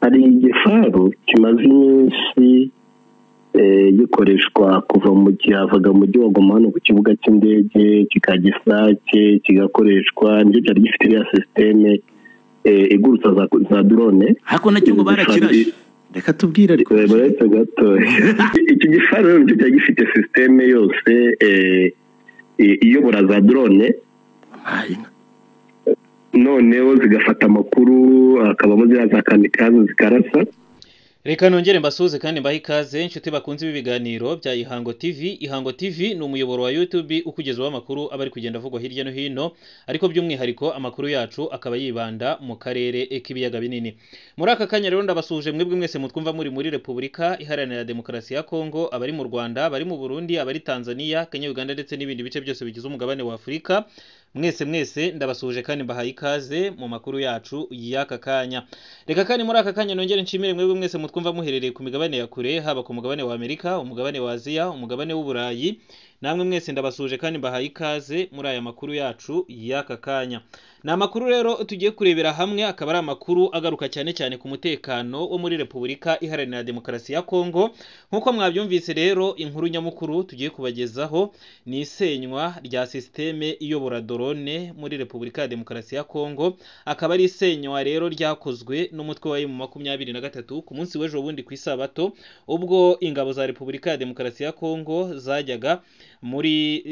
Hari igifaru kimaze iminsi gikoreshwa kuva mu cyavaga mu mujyi wa Goma hano ku kibuga cy'indege kikajya Isake, kigakoreshwa nicyo cyari gifite iriya système igurutsa za drone. Ariko nacyo ngo barakirashe. Reka tubwire ariko. Baretse gato. Iki gifaru rero nicyo cyari gifite système yose iyobora za drone, noneho zigafata amakuru, hakabamo ziriya za kamikaze zikarasa. Reka nongere mbasuhuze kandi mbahe ikaze inshuti bakunze ibi biganiro bya Ihango TV. Ihango TV ni umuyoboro wa YouTube ukugezaho amakuru aba ari kugenda avugwa hirya no hino, ariko by'umwihariko amakuru yacu akaba yibanda mu karere k'ibiyaga binini. Muri aka kanya rero ndabasuhuje mwebwe mwese mutwumva muri Repubulika Iharanira Demokarasi ya Kongo, abari mu Rwanda, abari mu Burundi, abari Tanzania, Kenya, Uganda ndetse n'ibindi bice byose bigize umugabane wa Afurika. Mwese mwese ndabasuhuje kandi mbahaye ikaze mu makuru yacu y'aka kanya. Reka kandi muri aka kanya nongere nshimire mwebwe mwese mutwumva muherereye ku migabane ya kure, haba ku mugabane wa Amerika, umugabane wa Aziya, umugabane w'Uburayi. Namwe mwese ndabasuhuje kandi mbahaye ikaze muri aya makuru yacu y'aka kanya. Ni amakuru rero tugiye kurebera hamwe, akaba ari amakuru agaruka cyane cyane ku mutekano wo muri Repubulika Iharanira Demokarasi ya Kongo. Nk'uko mwabyumvise rero, inkuru nyamukuru tugiye kubagezaho ni isenywa rya système iyobora drone muri Repubulika ya Demokarasi ya Kongo. Akaba ari isenywa rero ryakozwe n'umutwe wa M23 ku munsi w'ejo bundi ku Isabato, ubwo ingabo za Repubulika ya Demokarasi ya Kongo zajyaga muri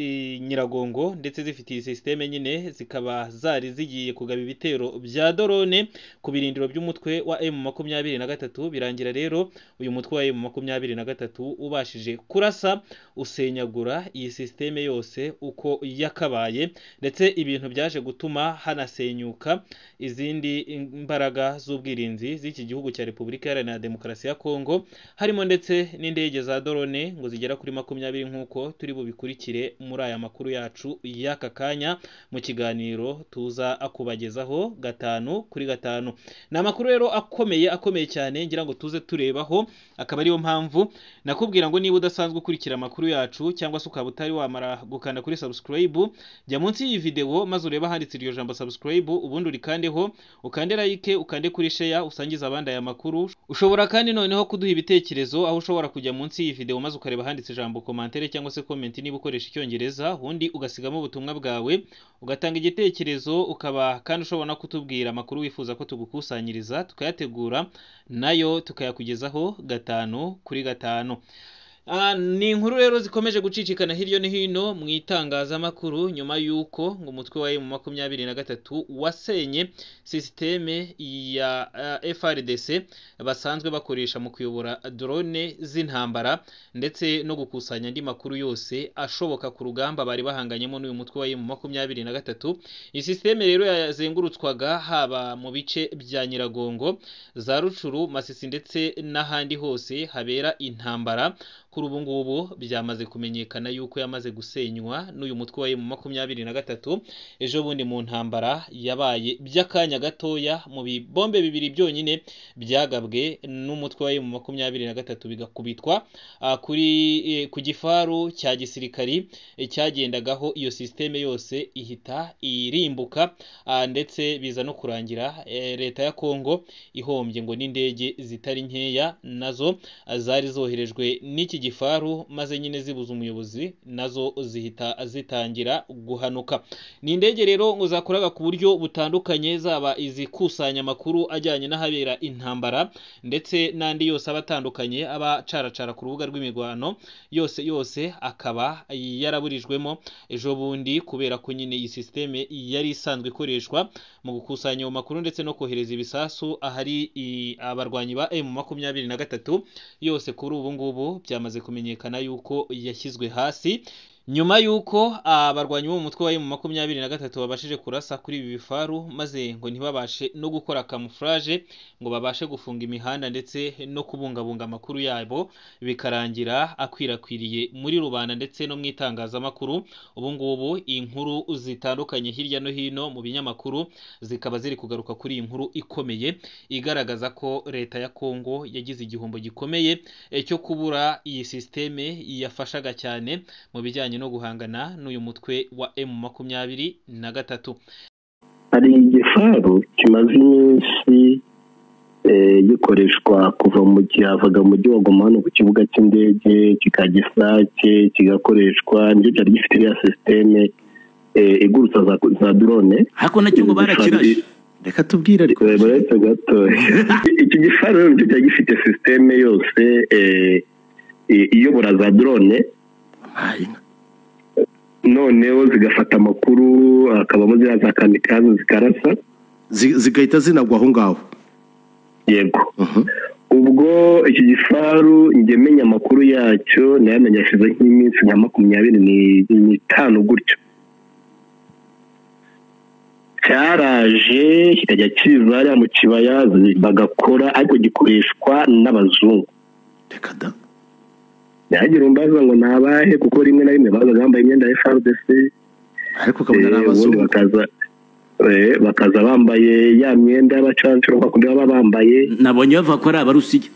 Nyiragongo ndetse zifite iyi système nyine, zikaba zari zigiye kugaba ibitero bya drone ku birindiro by'umutwe wa M23. Birangira rero uyu mutwe wa M23 ubashije kurasa usenyagura iyi système yose uko yakabaye, ndetse ibintu byaje gutuma hanasenyuka izindi imbaraga z'ubwirinzi z'iki gihugu cya Repubulika Iharanira Demokarasi ya Kongo, harimo ndetse n'indege za drone ngo zigera kuri 20, nk'uko turi bubikurikire muri aya makuru yacu y'aka kanya mu kiganiro tuza akubagezaho 5 kuri 5. Ni amakuru rero akomeye akomeye cyane, ngira ngo tuze turebaho. Akaba ariyo mpamvu nakubwira ngo niba udasanzwe ukurikira amakuru yacu cyangwa se ukaba utari wamara gukanda kuri subscribe, jya munsi y'iyi video maze urebe ahanditse iryo jambo subscribe, ubundi urikandeho, ukande like, ukande kuri share, usangize abandi aya makuru. Ushobora kandi noneho kuduha ibitekerezo, aho ushobora kujya munsi y'iyi video maze ukareba ahanditse ijambo commentaire cyangwa se comment niba ukoresha Icyongereza, ubundi ugasigamo ubutumwa bwawe, ugatanga igitekerezo, ukaba kandi ushobora no kutubwira amakuru wifuza ko tugukusanyiriza, tukayategura nayo tukayakugezaho 5 kuri 5. Ni inkuru rero zikomeje gucicikana hirya no hino mu itangazamakuru nyuma y'uko ngo umutwe wa M23 wasenye système ya FARDC basanzwe bakoresha mu kuyobora drone z'intambara ndetse no gukusanya andi makuru yose ashoboka ku rugamba bari bahanganyemo n'uyu mutwe wa M23. Iyi système rero yazengurutswaga haba mu bice bya Nyiragongo, za Rucuru, Masisi ndetse n'ahandi hose habera intambara. Kuri ubu ngubu byamaze kumenyekana yuko yamaze gusenywa n'uyu mutwe wa M23 ejo bundi mu ntambara yabaye by'akanya gatoya, mu bibombe bibiri byonyine byagabwe n'umutwe wa M23 bigakubitwa kuri ku gifaru cya gisirikari cyagendagaho iyo système yose ihita irimbuka, ndetse biza no kurangira leta ya Kongo ihombye ngo n'indege zitari nkeya nazo zari zoherejwe n'iki gifaru, maze nyine zibuza umuyobozi nazo zihita zitangira guhanuka. Ni indege rero ngo zakoraga ku buryo butandukanye, zaba izikusanya amakuru ajyanye n'ahabera intambara ndetse n'andi yose aba atandukanye aba caracara ku rubuga rw'imirwano, yose yose akaba yaraburijwemo ejo bundi, kubera ko nyine iyi système yari isanzwe ikoreshwa mu gukusanya ayo makuru ndetse no kohereza ibisasu ahari abarwanyi ba M23 yose. Kuri ubu ngubu byamaze kumenyekana yuko yashyizwe hasi nyuma yuko abarwanyi bo mu mutwe wa M23 babashije kurasa kuri ibi bifaru, maze ngo ntibabashe no gukora camouflage ngo babashe gufunga imihanda ndetse no kubungabunga amakuru yabo, bikarangira akwirakwiriye muri rubanda ndetse no mu itangazamakuru. Ubu ngubu inkuru zitandukanye hirya no hino mu binyamakuru zikaba ziri kugaruka kuri iyi nkuru ikomeye igaragaza ko leta ya Kongo yagize igihombo gikomeye cyo kubura iyi système yafashaga cyane mu bijyanye no guhangana n'uyu mutwe wa M23. Hari igifaru kimaze iminsi Gikoreshwa kuva mu cyavaga mu mujyi wa Goma hano ku kibuga cy'indege kikajya Isake, kigakoreshwa nicyo cyari gifite iriya sisiteme igurutsa za drone. Ariko nacyo ngo barakirashe. Reka tubwire ariko. Baretse gato. Iki gifaru rero nicyo cyari gifite sisiteme yose iyobora za drone, noneho zigafata amakuru, hakabamo ziriya za kamikaze zikarasa, zigahita zinagwa aho ngaho. Yego. Ubwo iki gifaru njye menya amakuru yacyo nayamenye hashize nk'iminsi nka 25 gutyo. Cyaraje kikajya kiza hariya mu kibaya bagakora, ariko gikoreshwa n'abazungu. Reka da. Ntihagira umbaza ngo ni abahe, kuko rimwe na rimwe bazaga bambaye imyenda ya FARDC, ariko ukabona ari ubundi abazungu. Bakaza bambaye ya myenda y'abacancuro kwa kundi baba bambaye. Nabonye bavuga ko ari Abarusiya.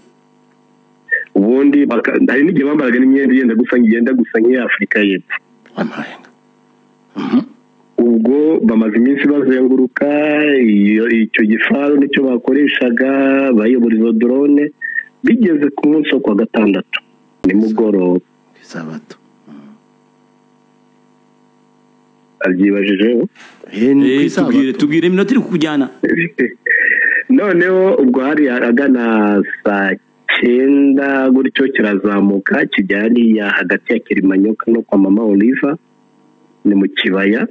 Ubundi hari n'igihe bambaraga n'imyenda yenda gusa nk'iya Afurika y'Epfo. Ubwo bamaze iminsi bazenguruka icyo gifaru nicyo bakoreshaga bayobora izo drone, bigeze ku munsi wo kuwa gatandatu nimugoroba. Isabato. Abyibajijeho. Tubwire iminota iri kukujyana. Noneho ubwo hari agana saa 9 gutyo kirazamuka kijya hariya hagati ya Kilimanyoka no kwa Mama Oliva, ni mu kibaya.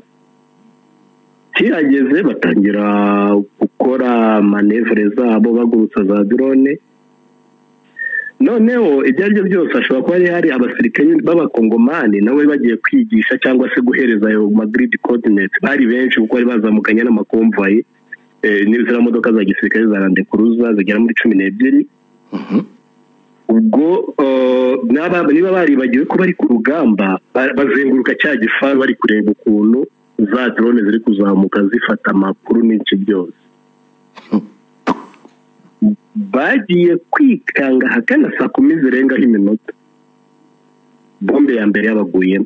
Kirageze batangira gukora manevre zabo bagurutsa za drone. Noneho ibyo aribyo byose ashobora kuba hari abasirikare b'abakongomani nabo bagiye kwigisha cyangwa se guhereza ayo grid coordinates. Bari benshi kuko bari bazamukanye n'amakomvayi, n'izira modoka za gisirikare za Land Cruiser zigera muri 12. Ubwo niba baribagiwe ko bari ku rugamba, bazenguruka cya gifaru bari kureba ukuntu za drone ziri kuzamuka zifata amakuru n'iki byose. Bagiye kwikanga ahagana saa 10 zirengaho iminota, bombe ya mbere yabaguyemo.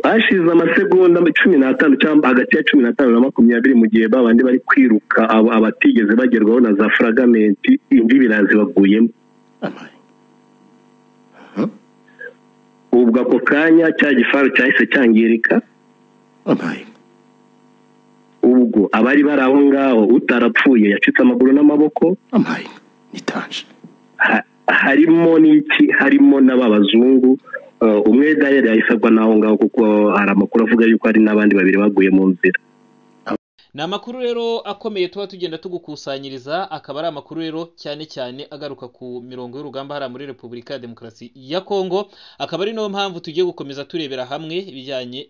Hashize amasegonda 15 cyangwa hagati ya 15 na 20, mu gihe babandi bari kwiruka abatigeze bagerwaho na za fragamenti, indi birazi baguyemo. Ubwo ako kanya cya gifaru cyahise cyangirika. Ubwo abari bari aho ngaho utarapfuye yacitse amaguru n'amaboko. Harimo n'iki, harimo n'ababazungu. Umwe dayari yahise agwa n'aho ngaho, kuko hari amakuru avuga yuko hari n'abandi babiri baguye mu nzira. Ni amakuru rero akomeye tuba tugenda tugukusanyiriza, akaba ari amakuru rero cyane cyane agaruka ku mirongo y'urugamba hariya muri Repubulika ya Demokarasi ya Kongo. Akaba ari nayo mpamvu tugiye gukomeza turebera hamwe ibijyanye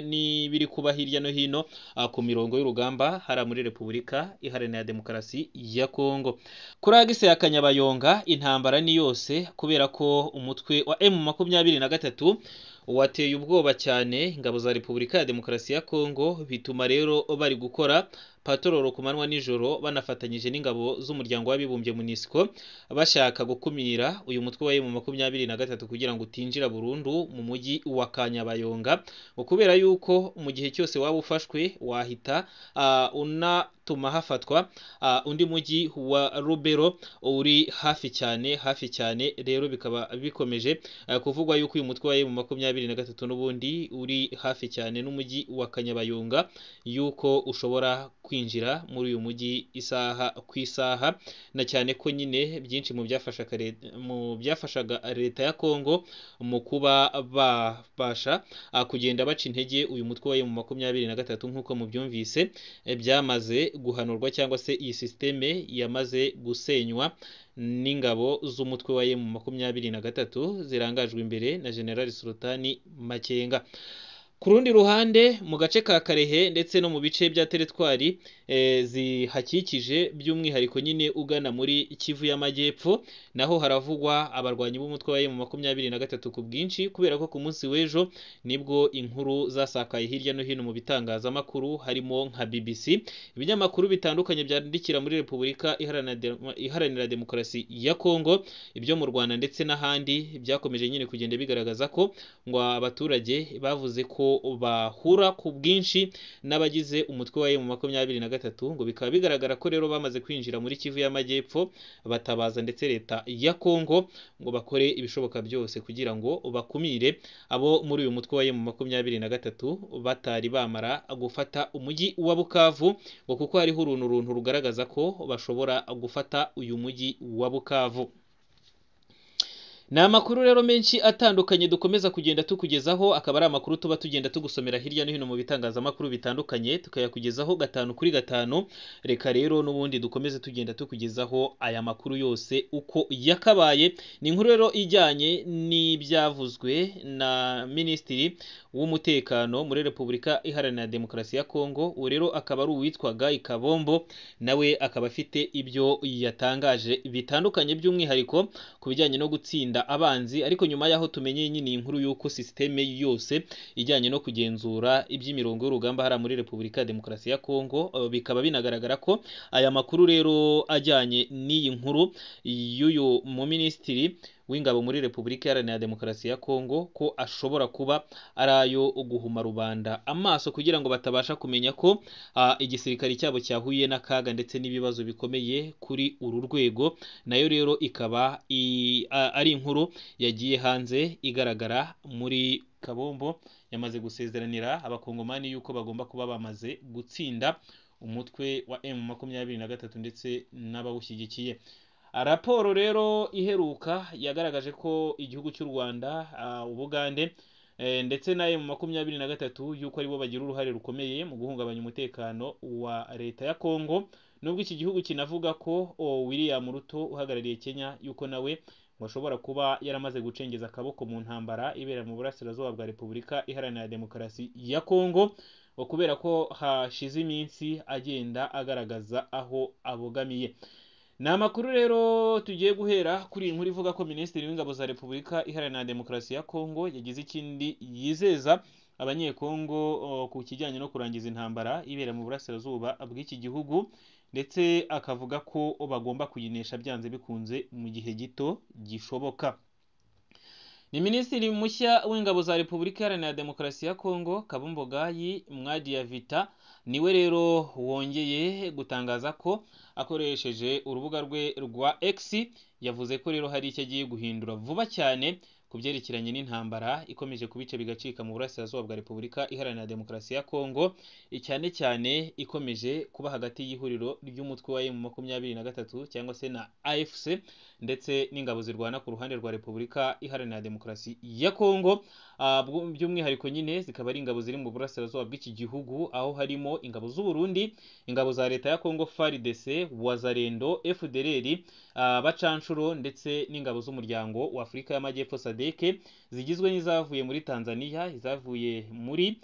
n'ibiri kuba hirya no hino ku mirongo y'urugamba hariya muri Repubulika Iharanira Demokarasi ya Kongo. Kuri agise ya Kanyabayonga intambara ni yose, kubera ko umutwe wa M23 wateye ubwoba cyane ingabo za Repubulika ya Demokarasi ya Kongo, bituma rero bari gukora patororo ku manywa nijoro banafatanyije n'ingabo z'umuryango w'abibumbye MONUSCO, bashaka gukumira uyu mutwe wa M23 kugira ngo utinjira burundu mu mujyi wa Kanyabayonga, kubera yuko mu gihe cyose waba ufashwe wahita unatuma hafatwa undi mujyi wa Rubero uri hafi cyane hafi cyane. Rero bikaba bikomeje kuvugwa yuko uyu mutwe wa M23 n'ubundi uri hafi cyane n'umujyi wa Kanyabayonga, yuko ushobora kwinjira muri uyu mujyi isaha ku isaha, na cyane ko nyine byinshi mu byafashaga leta ya Kongo mu kuba babasha kugenda baca intege uyu mutwe wa M23 nk'uko mubyumvise byamaze guhanurwa, cyangwa se iyi systeme yamaze gusenywa n'ingabo z'umutwe wa M23 zirangajwe imbere na General Sultani Makenga. Ku rundi ruhande mu gace ka Karehe ndetse no mu bice bya teritwari zihakikije, by'umwihariko nyine ugana muri Kivu y'Amajyepfo, naho haravugwa abarwanyi b'umutwe wa M23 ku bwinshi, kubera ko ku munsi w'ejo nibwo inkuru zasakaye hirya no hino mu bitangazamakuru, harimo nka BBC, ibinyamakuru bitandukanye byandikira muri Repubulika Iharanira Demokarasi ya Kongo, ibyo mu Rwanda ndetse n'ahandi, byakomeje nyine kugenda bigaragaza ko ngo abaturage bavuze ko ko bahura ku bwinshi n'abagize umutwe wa M23, ngo bikaba bigaragara ko rero bamaze kwinjira muri Kivu y'Amajyepfo batabaza ndetse leta ya Kongo ngo bakore ibishoboka byose kugira ngo bakumire abo muri uyu mutwe wa M23 batari bamara gufata umujyi wa Bukavu, ngo kuko hariho uruntu rugaragaza ko bashobora gufata uyu mujyi wa Bukavu. Ni amakuru rero menshi atandukanye dukomeza kugenda tukugezaho, akaba ari amakuru tuba tugenda tugusomera hirya no hino mu bitangazamakuru bitandukanye, tukayakugezaho 5 kuri 5. Reka rero n'ubundi dukomeze tugenda tukugezaho aya makuru yose uko yakabaye. Ni inkuru rero ijyanye n'ibyavuzwe na Minisitiri w'Umutekano muri Repubulika Iharanira Demokarasi ya Kongo. Uwo rero akaba ari uwitwa Guy Kabombo, nawe akaba afite ibyo yatangaje bitandukanye by'umwihariko ku bijyanye no gutsinda abanzi. Ariko nyuma yaho tumenye nyine inkuru y'uko systeme yose ijyanye no kugenzura iby'imirongo y'urugamba hara muri Repubulika ya Demokarasi ya Kongo, bikaba binagaragara ko aya makuru rero ajyanye n'iyi nkuru y'uyu muminisitiri w'ingabo muri Repubulika Iharanira Demokarasi ya Kongo ko ashobora kuba ari ayo guhuma rubanda amaso kugira ngo batabasha kumenya ko igisirikare cyabo cyahuye n'akaga ndetse n'ibibazo bikomeye kuri uru rwego. Nayo rero ikaba ari inkuru yagiye hanze igaragara muri Kabombo yamaze gusezeranira abakongomani yuko bagomba kuba bamaze gutsinda umutwe wa M23 ndetse n'abawushyigikiye. Raporo rero iheruka yagaragaje ko igihugu cy'u Rwanda, Ubugande ndetse na M23 yuko aribo bagira uruhare rukomeye mu guhungabanya umutekano wa leta ya Kongo, nubwo iki gihugu kinavuga ko William Ruto uhagarariye Kenya yuko nawe ngo ashobora kuba yaramaze gucengeza akaboko mu ntambara ibera mu burasirazuba bwa Repubulika Iharanira Demokarasi ya Kongo, kubera ko hashize iminsi agenda agaragaza aho abogamiye. Ni amakuru rero tugiye guhera kuri iyi nkuru ivuga ko Minisitiri w'Ingabo za Repubulika Iharanira Demokarasi ya Kongo yagize ikindi yizeza abanyekongo ku kijyanye no kurangiza intambara ibera mu burasirazuba bw'iki gihugu, ndetse akavuga ko bagomba kuyinesha byanze bikunze mu gihe gito gishoboka. Ni Minisitiri mushya w'Ingabo za Repubulika Iharanira Demokarasi ya Kongo, Kabombo Guy Mwadiavita, niwe rero wongeye gutangaza ko akoresheje urubuga rwe rwa X yavuze ko rero hari icyo agiye guhindura vuba cyane ku byerekeranye n'intambara ikomeje kubice bigacika mu burasirazuba bwa Repubulika Iharanira Demokarasi ya Kongo, cyane cyane ikomeje kuba hagati y'ihuriro ry'umutwe wa M23 cyangwa se na AFC ndetse n'ingabo zirwana ku ruhande rwa Repubulika Iharanira Demokarasi ya Kongo. By'umwihariko nyine zikaba ari ingabo ziri mu burasirazuba bw'iki gihugu, aho harimo ingabo z'u Burundi, ingabo za leta ya Kongo FARDC, Wazalendo, FDLR, Bacanshuro ndetse n'ingabo z'umuryango wa Afurika y'Amajyepfo SADC, zigizwe n'izavuye muri Tanzania, izavuye muri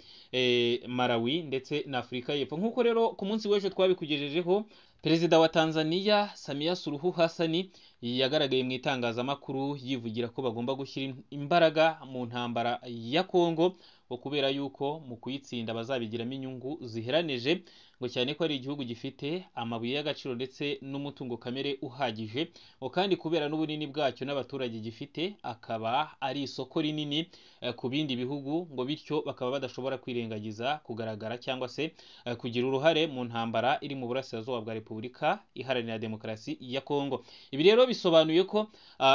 Malawi ndetse na Afurika y'Epfo. Nk'uko rero ku munsi w'ejo twabikugejejeho, Perezida wa Tanzania Samia Suluhu Hassan yagaragaye mu itangazamakuru yivugira ko bagomba gushyira imbaraga mu ntambara ya Kongo, ngo kubera yuko mu kuyitsinda bazabigiramo inyungu ziheranije, ngo cyane ko ari igihugu gifite amabuye y'agaciro ndetse n'umutungo kamere uhagije, ngo kandi kubera n'ubunini bwacyo n'abaturage gifite akaba ari isoko rinini ku bindi bihugu, ngo bityo bakaba badashobora kwirengagiza kugaragara cyangwa se kugira uruhare mu ntambara iri mu burasirazuba bwa Repubulika Iharanira Demokarasi ya Kongo. Ibi rero bisobanuye ko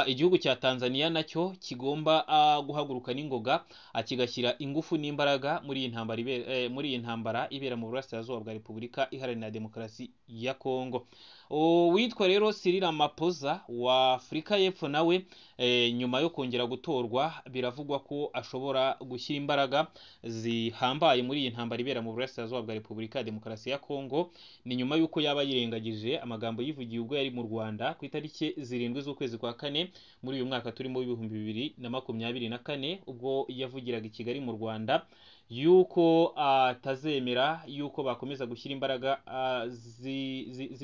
igihugu cya Tanzania nacyo kigomba guhaguruka n'ingoga, kigashyira ingufu n'imbaraga muri iyi ntambara ibera mu burasirazuba bwa Repubulika Iharanira Demokarasi ya Kongo. Uwitwa rero Cyril Ramaphosa wa Afurika y'Epfo nawe nyuma yo kongera gutorwa biravugwa ko ashobora gushyira imbaraga zihambaye muri iyi ntambara ibera mu burasirazuba bwa Repubulika ya Demokarasi ya Kongo. Ni nyuma y'uko yaba yirengagije amagambo yivugiye ubwo yari mu Rwanda ku itariki 7 z'ukwezi kwa 4 muri uyu mwaka turimo 2024, ubwo yavugiraga i Kigali mu Rwanda yuko atazemera yuko bakomeza gushyira imbaraga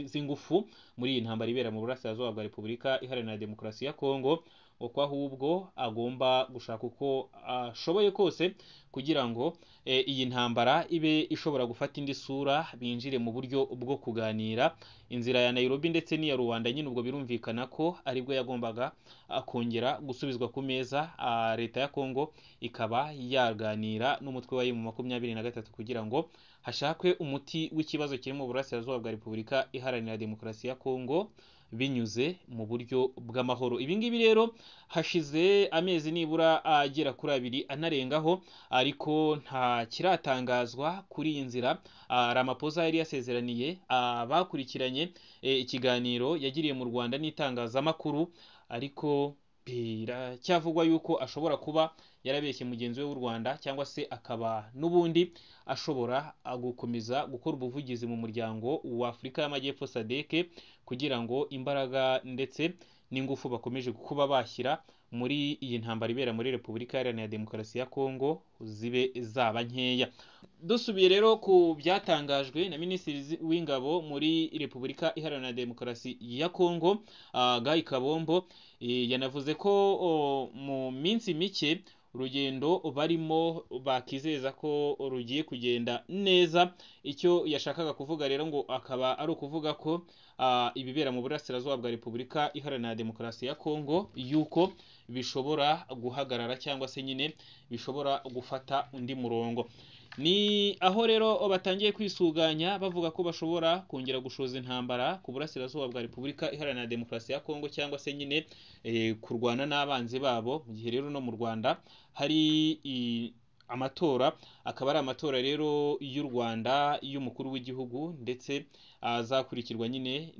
z'ingufu muri iyi ntambara ibera mu burasirazuba bwa Repubulika Iharanira Demokarasi ya Kongo, ngo ko ahubwo agomba gushaka uko ashoboye kose kugira ngo iyi ntambara ibe ishobora gufata indi sura, binjire mu buryo bwo kuganira. Inzira ya Nairobi ndetse n'iya Rwanda nyine ubwo birumvikana ko aribwo yagombaga kongera gusubizwa ku meza, leta ya Kongo ikaba yaganira n'umutwe wa M23 kugira ngo hashakwe umuti w'ikibazo kiri mu burasirazuba bwa Repubulika Iharanira Demokarasi ya Kongo binyuze mu buryo bw'amahoro. Ibi ngibi rero hashize amezi nibura agera kuri 2 anarengaho, ariko nta kiratangazwa kuri iyi nzira. Ramaphosa yari yasezeraniye abakurikiranye ikiganiro yagiriye mu Rwanda n'itangazamakuru, ariko biracyavugwa yuko ashobora kuba yarabeshye mugenzi we w'u Rwanda, cyangwa se akaba n'ubundi ashobora gukomeza gukora ubuvugizi mu muryango wa Afurika y'Amajyepfo SADC, kugira ngo imbaraga ndetse n'ingufu bakomeje kuba bashyira muri iyi ntambara ibera muri Repubulika Iharanira Demokarasi ya Kongo zibe zaba nkeya. Dusubiye rero ku byatangajwe na Minisitiri w'Ingabo muri Repubulika Iharanira Demokarasi ya Kongo, Guy Kabombo, yanavuze ko mu minsi mike urugendo barimo bakizeza ko rugiye kugenda neza. Icyo yashakaga kuvuga rero ngo akaba ari ukuvuga ko ibibera mu burasirazuba bwa Repubulika Iharanira Demokarasi ya Kongo yuko bishobora guhagarara cyangwa se nyine bishobora gufata undi murongo. Ni aho rero batangiye kwisuganya bavuga ko bashobora kongera gushoza intambara ku burasirazuba bwa Repubulika Iharanira Demokarasi ya Kongo, cyangwa se nyine kurwana n'abanzi babo. Mu gihe rero no mu Rwanda hari amatora, akaba ari amatora rero y'u Rwanda y'umukuru w'igihugu, ndetse azakurikirwa nyine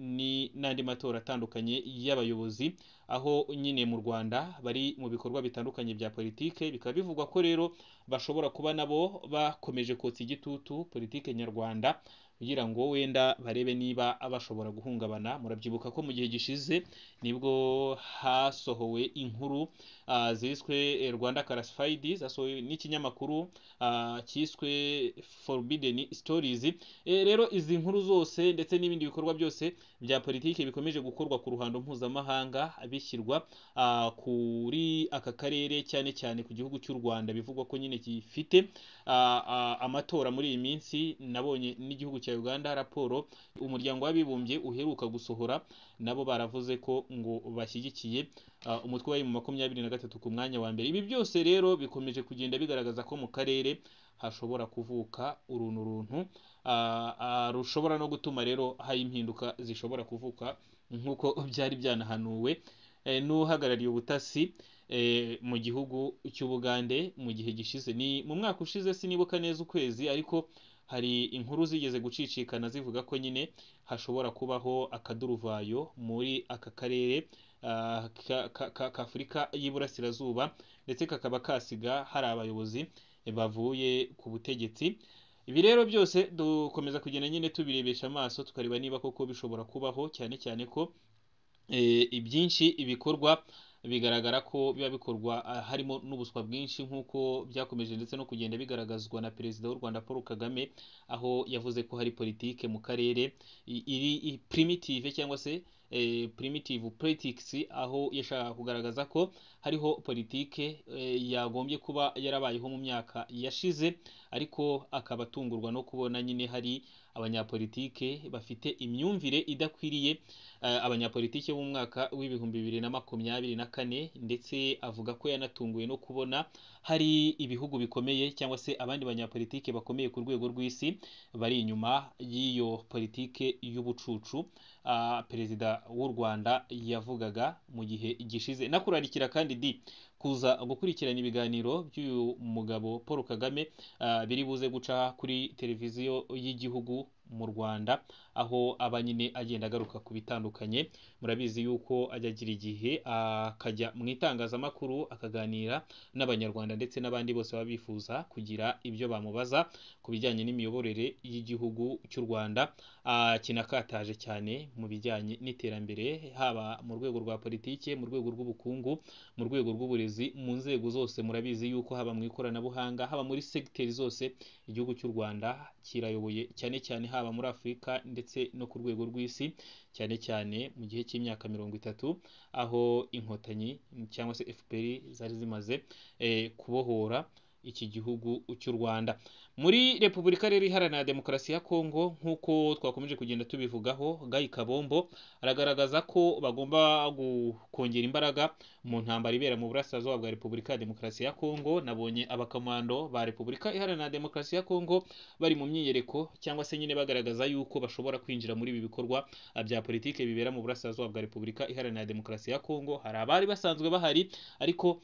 n'andi matora atandukanye y'abayobozi, aho nyine mu Rwanda bari mu bikorwa bitandukanye bya politike. Bikaba bivugwa ko rero bashobora kuba nabo bakomeje kotsa igitutu politike nyarwanda kugira ngo wenda barebe niba bashobora guhungabana. Murabyibuka ko mu gihe gishize nibwo hasohowe inkuru ziswe Rwanda Classified, zasohowe n'ikinyamakuru cyiswe Forbidden Stories. Rero izi nkuru zose ndetse n'ibindi bikorwa byose bya politike bikomeje gukorwa ku ruhando mpuzamahanga bishyirwa kuri aka karere, cyane cyane ku gihugu cy'u Rwanda, bivugwa ko nyine gifite amatora muri iyi minsi. Nabonye n'igihugu cya Uganda raporo umuryango w'abibumbye uheruka gusohora, nabo baravuze ko ngo bashyigikiye umutwe wa M23 ku mwanya wa mbere. Ibi byose rero bikomeje kugenda bigaragaza ko mu karere hashobora kuvuka uruntu rushobora no gutuma rero hari impinduka zishobora kuvuka nk'uko byari byanahanuwe n'uhagarariye ubutasi mu gihugu cy'Ubugande mu gihe gishize. Ni mu mwaka ushize, sinibuka neza ukwezi, ariko hari inkuru zigeze gucicikana zivuga ko nyine hashobora kubaho akaduruvayo muri aka karere k'Afurika y'Iburasirazuba, ndetse kakaba kasiga hari abayobozi bavuye ku butegetsi. Ibi rero byose dukomeza kugenda nyine tubirebesha amaso, tukareba niba koko bishobora kubaho, cyane cyane ko ibyinshi ibikorwa bigaragara ko biba bikorwa harimo n'ubuswa bwinshi, nk'uko byakomeje ndetse no kugenda bigaragazwa na Perezida w'u Rwanda Paul Kagame, aho yavuze ko hari politike mu karere iri primitive cyangwa se primitive politics, aho yashakaga kugaragaza ko hariho politike yagombye kuba yarabayeho mu myaka yashize, ariko akaba atungurwa no kubona nyine hari abanyapolitike bafite imyumvire idakwiriye, abanyapolitike bo mu mwaka w'2024, ndetse avuga ko yanatunguwe no kubona hari ibihugu bikomeye cyangwa se abandi banyapolitike bakomeye ku rwego rw'isi bari inyuma y'iyo politike y'ubucucu Perezida w'u Rwanda yavugaga mu gihe gishize. Nakurarikira kandi di kuza gukurikirana ibiganiro by'uyu mugabo Paul Kagame biri buze guca kuri televiziyo y'igihugu mu Rwanda, aho aba nyine agenda agaruka ku bitandukanye. Murabizi yuko ajya agira igihe akajya mu itangazamakuru akaganira n'Abanyarwanda ndetse n'abandi bose baba bifuza kugira ibyo bamubaza ku bijyanye n'imiyoborere y'igihugu cy'u Rwanda. Kinakataje cyane mu bijyanye n'iterambere, haba mu rwego rwa politike, mu rwego rw'ubukungu, mu rwego rw'uburezi, mu nzego zose. Murabizi yuko haba mu ikoranabuhanga, haba muri segiteri zose, igihugu cy'u Rwanda kirayoboye cyane cyane haba haba muri Afurika ndetse no ku rwego rw'isi, cyane cyane mu gihe cy'imyaka 30 aho inkotanyi cyangwa se FPR zari zimaze kubohora iki gihugu cy'u Rwanda. Muri Repubulika rero Iharanira Demokarasi ya Kongo, nk'uko twakomeje kugenda tubivugaho, Guy Kabombo aragaragaza ko bagomba kongera imbaraga mu ntambara ibera mu burasirazuba bwa Repubulika ya Demokarasi ya Kongo. Nabonye abakomando ba Repubulika Iharanira Demokarasi ya Kongo bari mu myiyereko cyangwa se nyine bagaragaza yuko bashobora kwinjira muri ibi bikorwa bya politike bibera mu burasirazuba bwa Repubulika Iharanira Demokarasi ya Kongo. Hari abari basanzwe bahari, ariko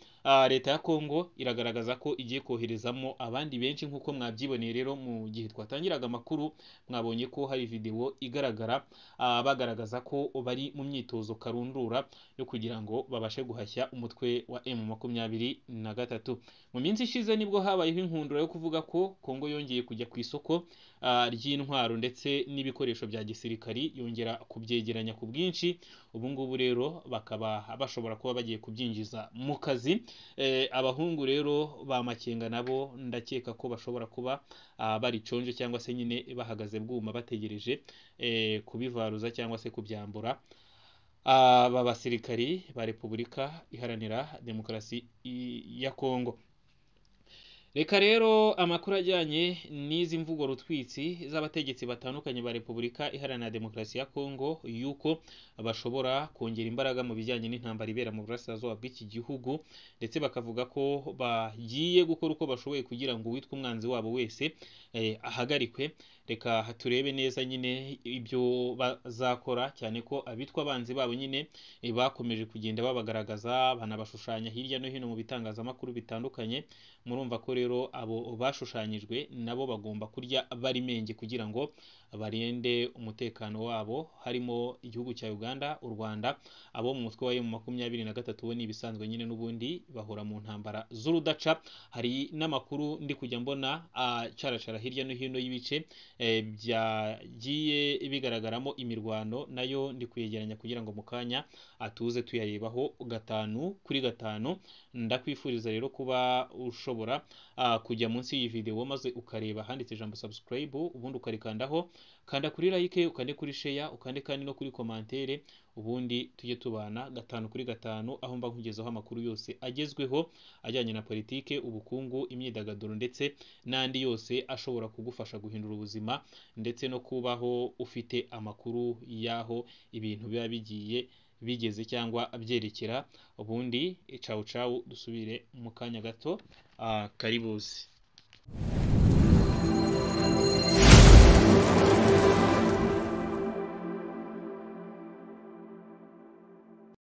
leta ya Kongo iragaragaza ko igiye koherezamo abandi benshi, nk'uko mwabyiboneye rero mu gihe twatangiraga amakuru mwabonye ko hari video igaragara bagaragaza ko bari mu myitozo karundura yo kugira ngo babashe guhashya umutwe wa M23. Mu minsi ishize nibwo habayeho inkundura yo kuvuga ko Kongo yongeye kujya ku isoko ry'intwaro ndetse n'ibikoresho bya gisirikari, yongera kubyegeranya ku bwinshi. Ubu ngubu rero bakaba bashobora kuba bagiye kubyinjiza mu kazi. Abahungu rero ba Makenga nabo ndakeka ko bashobora kuba bari conje cyangwa se nyine bahagaze bwuma bategereje kubivaruza cyangwa se kubyambura aba basirikari ba Repubulika Iharanira Demokarasi ya Kongo. Reka rero amakuru ajyanye n'izi mvugo rutwitsi z'abategetsi batandukanye ba Repubulika Iharanira Demokarasi ya Kongo yuko bashobora kongera imbaraga mu bijyanye n'intambara ibera mu burasirazuba bw'iki gihugu, ndetse bakavuga ko bagiye gukora uko bashoboye kugira ngo uwitwa umwanzi wabo wese ahagarikwe. Reka turebe neza nyine ibyo bazakora, cyane ko abitwa abanzi babo nyine bakomeje kugenda babagaragaza, banabashushanya hirya no hino mu bitangazamakuru bitandukanye. Murumva ko rero abo bashushanyijwe nabo bagomba kurya bari menge kugira ngo barinde umutekano wabo, harimo igihugu cya Uganda, u Rwanda, abo mu mutwe wa M23 bo ni ibisanzwe nyine n'ubundi bahora mu ntambara z'urudaca. Hari n'amakuru ndi kujya mbona acaracara hirya no hino y'ibice byagiye bigaragaramo imirwano, nayo ndi kuyegeranya kugira ngo mu kanya atuze tuyarebaho 5 kuri 5. Ndakwifuriza rero kuba ushobora kujya munsi y'iyi video maze ukareba handitse ijambo subscribe, ubundi ukarikandaho, kanda kuri like, ukande kuri share, ukande kandi no kuri commentaire, ubundi tujye tubana 5 kuri 5, aho mba nkugezaho amakuru yose agezweho ajyanye na politike, ubukungu, imyidagaduro ndetse n'andi yose ashobora kugufasha guhindura ubuzima ndetse no kubaho ufite amakuru y'aho ibintu biba bigiye bigeze cyangwa byerekera. Ubundi cawu cawu, dusubire mu kanya gato. Karibuzi.